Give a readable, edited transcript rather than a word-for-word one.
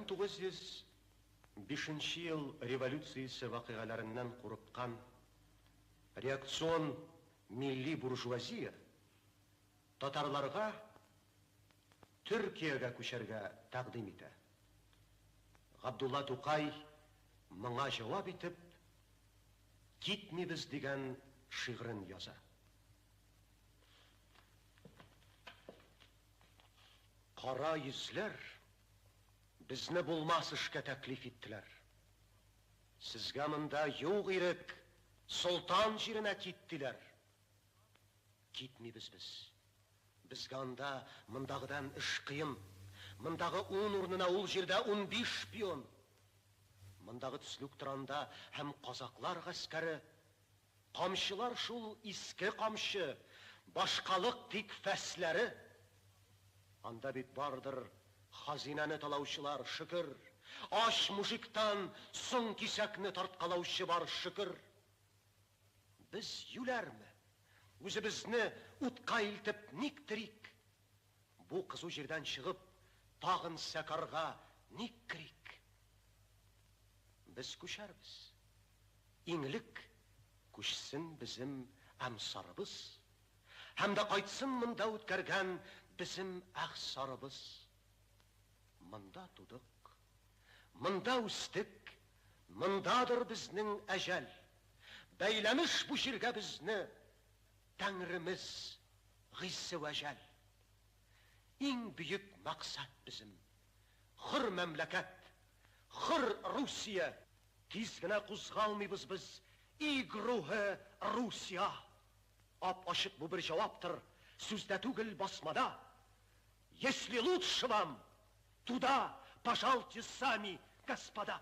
1905 ел революциясе вакыйгаларыннан курыккан реакцион милли буржуазия татарларга Төркиягә күчәргә тәкъдим итә. Габдулла Тукай моңа җавап итеп Китмибез дигән шигырен яза. Кара йөзләр безне булмас эшкә тәклиф иттеләр. Сезгә монда юк ирек, солтан җиренә кит, диләр. Китмибез без. Безгә анда мондагыдан эш кыен. Мондагы ун урынына ул җирдә 15 пион. Мондагы төслүктер анда һәм казаклар гаскәре. Камчылар шул иске камчы, башкалык тик фәсләре. Анда бит бардыр хазинәне талаучылар, шөкер. Ач мужиктан соң кисәкне тарткалаучы бар, шөкер. Без юләрме? Үзебезне утка илтеп ник терик? Бу кызу җирдән чыгып, тагын сәкарга ник керик? Без күчәрбез. Иң элек күчсен безем әмсарыбыз. Һәм дә кайтсын монда үткәргән безем әгъсарыбыз. Монда тудык, монда үстек, мондадыр безнең әҗәл. Бәйләмеш бу җиргә безне Тәңремез Гыйззе вә Җәл. Иң бөек максат безем, хөр мәмләкәт, хөр Русия! Тиз генә кузгалмыйбыз без, и груһе Русия! Ап-ачык бу бер җаваптыр, сүздә түгел, басмада. Если лучше вам, туда пожалуйте сами, господа!